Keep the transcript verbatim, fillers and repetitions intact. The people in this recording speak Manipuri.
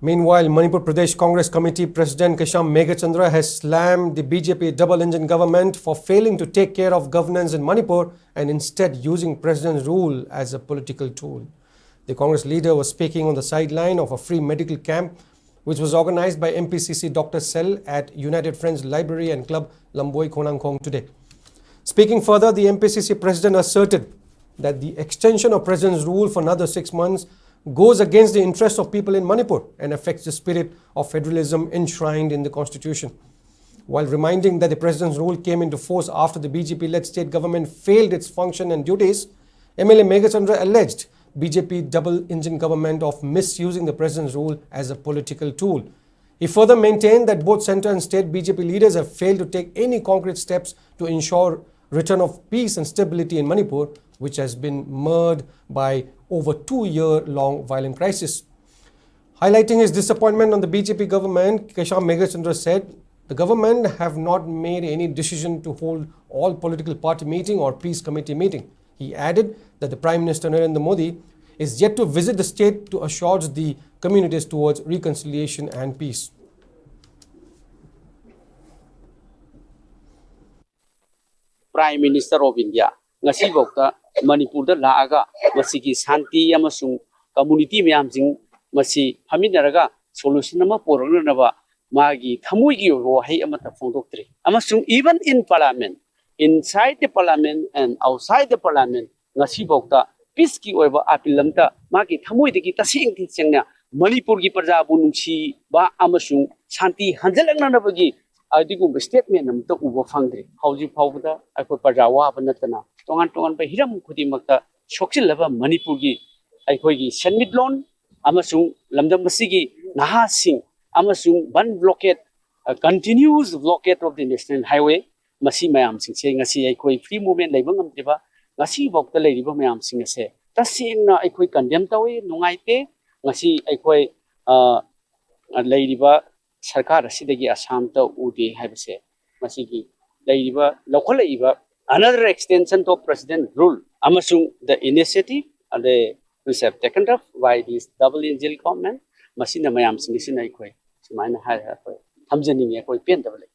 Meanwhile, Manipur Pradesh Congress Committee President Keisham Meghachandra has slammed the B J P double-engine government for failing to take care of governance in Manipur and instead using President's Rule as a political tool. The Congress leader was speaking on the sideline of a free medical camp which was organized by M P C C Doctor Cell at United Friends Library and Club, Lamboi, Khonangkhong today. Speaking further, the M P C C president asserted that the extension of President's Rule for another six months goes against the interests of people in Manipur and affects the spirit of federalism enshrined in the Constitution. While reminding that the President's Rule came into force after the B J P-led state government failed its function and duties, M L A Meghachandra alleged B J P double-engine government of misusing the President's Rule as a political tool. He further maintained that both centre and state B J P leaders have failed to take any concrete steps to ensure return of peace and stability in Manipur, which has been marred by over two-year-long violent crisis. Highlighting his disappointment on the B J P government, Keisham Meghachandra said, "The government have not made any decision to hold all political party meeting or peace committee meeting." He added that the Prime Minister Narendra Modi is yet to visit the state to assure the communities towards reconciliation and peace. Prime Minister of India ꯉꯁꯤꯐꯥꯎꯗ ꯃꯅꯤꯄꯨꯔꯗ ꯂꯥꯛꯑꯒ ꯃꯁꯤꯒꯤ ꯁꯥꯟꯇꯤ ꯑꯃꯁꯨꯡ community ꯃꯌꯥꯝꯁꯤꯡ ꯃꯁꯤ ꯐꯝꯃꯤꯟꯅꯔꯒ solution ꯑꯃ ꯄꯨꯔꯛꯅꯅꯕ ꯃꯥꯒꯤ ꯊꯃꯣꯏꯒꯤ ꯑꯣꯏꯕ ꯋꯥꯍꯩ ꯑꯃꯠꯇ ꯐꯣꯡꯗꯣꯛꯇ꯭ꯔꯤ꯫ ꯑꯃꯁꯨꯡ even in parliament, inside the parliament and outside the parliament, ꯉꯁꯤꯐꯥꯎꯗ peace ꯀꯤ ꯑꯣꯏꯕ appeal ꯑꯃꯠꯇ ꯃꯥꯒꯤ ꯊꯃꯣꯏꯗꯒꯤ ꯇꯁꯦꯡ ꯇꯁꯦꯡꯅ ꯃꯅꯤꯄꯨꯔꯒꯤ ꯄ꯭ꯔꯖꯥꯕꯨ ꯅꯨꯡꯁꯤꯕ ꯑꯃꯁꯨꯡ ꯁꯥꯟꯇꯤ ꯍꯟꯖꯤꯜꯂꯛꯅꯅꯕꯒꯤ ꯑꯗꯨꯒꯨꯝꯕ statement ꯑꯃꯠꯇ ꯎꯕ ꯐꯪꯗ꯭ꯔꯤ꯫ ꯍꯧꯖꯤꯛ ꯐꯥꯎꯕꯗ ꯑꯩꯈꯣꯏ ꯄ꯭ꯔꯖꯥ ꯋꯥꯕ ꯅꯠꯇꯅ ꯇꯣꯉꯥꯟ ꯇꯣꯉꯥꯟꯕ ꯍꯤꯔꯝ ꯈꯨꯗꯤꯡꯃꯛꯇ ꯁꯣꯛꯆꯤꯜꯂꯕ ꯃꯅꯤꯄꯨꯔꯒꯤ ꯑꯩꯈꯣꯏꯒꯤ ꯁꯦꯟꯃꯤꯠꯂꯣꯟ ꯑꯃꯁꯨꯡ ꯂꯝꯗꯝ ꯑꯁꯤꯒꯤ ꯅꯍꯥꯁꯤꯡ ꯑꯃꯁꯨꯡ bandh blockade, continuous blockade of the national highway, ꯃꯁꯤ ꯃꯌꯥꯝꯁꯤꯡꯁꯦ ꯉꯁꯤ ꯑꯩꯈꯣꯏ free movement ꯂꯩꯕ ꯉꯝꯗ꯭ꯔꯤꯕ ꯉꯁꯤꯐꯥꯎꯗ ꯂꯩꯔꯤꯕ ꯃꯌꯥꯝꯁꯤꯡ ꯑꯁꯦ ꯇꯁꯦꯡꯅ ꯑꯩꯈꯣꯏ condemn ꯇꯧꯏ, ꯅꯨꯡꯉꯥꯏꯇꯦ꯫ ꯉꯁꯤ ꯑꯩꯈꯣꯏ ꯂꯩꯔꯤꯕ ꯁꯔꯀꯥꯔ ꯑꯁꯤꯗꯒꯤ ꯑꯁꯥꯝꯇ ꯎꯗꯦ ꯍꯥꯏꯕꯁꯦ ꯃꯁꯤꯒꯤ ꯂꯩꯔꯤꯕ ꯂꯧꯈꯠꯂꯛꯏꯕ another extension of President Rule ꯑꯃꯁꯨꯡ the initiative, the which have taken up by this double engine government, ꯃꯁꯤꯅ ꯃꯌꯥꯝꯁꯤꯡꯁꯤꯅ ꯑꯩꯈꯣꯏ ꯁꯨꯃꯥꯏꯅ ꯍꯥꯏꯔꯒ ꯑꯩꯈꯣꯏ ꯊꯝꯖꯅꯤꯡꯉꯤ, ꯑꯩꯈꯣꯏ ꯄꯦꯟꯗꯕ ꯂꯩ꯫